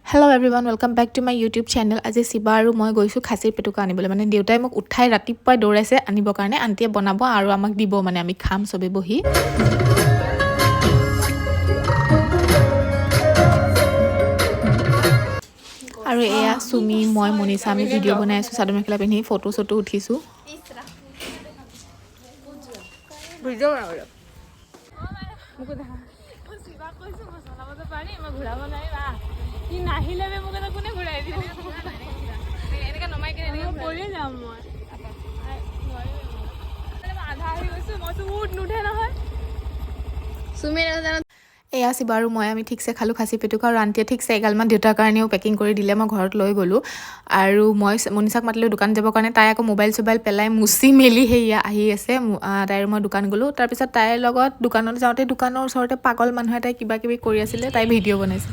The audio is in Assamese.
Hello everyone, welcome back to my YouTube channel. আজি শিৱা আৰু মই গৈছোঁ খাচীৰ পেটুকা আনিবলৈ। মানে দেউতাই মোক উঠাই ৰাতিপুৱাই দৌৰাইছে আনিবৰ কাৰণে। আণ্টিয়ে বনাব আৰু আমাক দিব, মানে আমি খাম চবেই বহি। আৰু এয়া চুমি, মই, মনীষা, আমি ভিডিঅ' বনাই আছোঁ, চাদৰ মেখেলা পিন্ধি ফটো চটো উঠিছোঁ। ভিডিঅ' বনাব। শিৱাক কৈছোঁ, মই চলাবতো পাৰিম, মই ঘূৰাব নোৱাৰিম। আহ, সি নাহিলে বে মোক এটা কোনে ঘূৰাই দিব? এনেকৈ নমাই কিনে এনেকৈ পৰি যাম মই। নোৱাৰিমেই মই। মানে মই আধা আহি গৈছোঁ, মই কৈছোঁ উঠ, নুঠে নহয়। চুমি। এয়া শিৱা আৰু মই, আমি ঠিকছে খালোঁ খাচী পেটুকা আৰু আণ্টিয়ে ঠিকছে এগালমান দেউতাৰ কাৰণেও পেকিং কৰি দিলে। মই ঘৰত লৈ গ'লোঁ। আৰু মই মনীষাক মাতিলোঁ দোকান যাবৰ কাৰণে। তাই আকৌ মোবাইল চোবাইল পেলাই মুচি মেলি সেয়া আহি আছে। তাইৰ মই দোকান গ'লোঁ। তাৰপিছত তাইৰ লগত দোকানত যাওঁতে দোকানৰ ওচৰতে পাগল মানুহ এটাই কিবা কিবি কৰি আছিলে, তাই ভিডিঅ' বনাইছে।